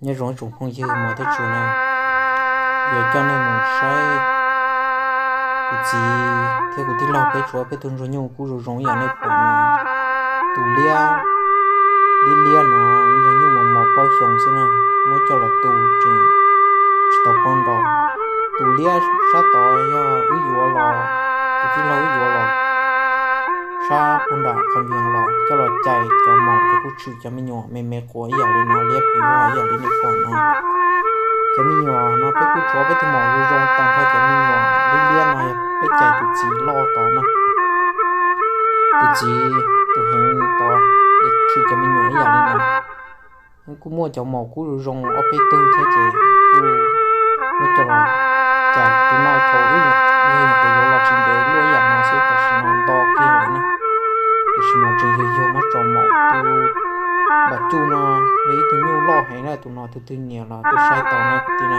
Nyob zoo ib tsoom phooj ywg mos thiab tshua na, yuav coj nej mus saib kuv txiv thiab kuv tij laug peb tshuav peb tug ntsuag nyuj kub zoo zoo ib yam nej pom no. Tus liab, liab liab no yog nyuj mos mos plaub xyoos xwb na, muab coj los tu tseem tsis tau plaub nrau. Tus liab sab tod yog wb yuav los, tus tij laug wb yuav los sab puag nram qhov vias los coj los cais cov maum ces kuj tshwm cov me nyuam me me quas ib yam li no, liab piv ib yam li nej pom no. Cov me nyuam no peb kuj tshuav peb tug maum zoo zoo tag nrho, cov me nyuam liab liab no yog peb cais tus txiv loj tod na. Tus txiv tus heev tod ces tshwm cov me nyuam ib yam li no. Kuj muaj cov maum kub zoo zoo ob peb tug thiab ces kuj muab coj los cais. Tus no thaum wb nyuam qhuav yuav los tsis ntev luaj ib yam no xwb, tam sim no nto kiag lawm na. Tam sim no tseem yug yug muab tso maum. Tus npam cuj no yog ib tug nyuj loj heev na, tus no tus twg nyiam los tuaj saib tau na kwv tij na.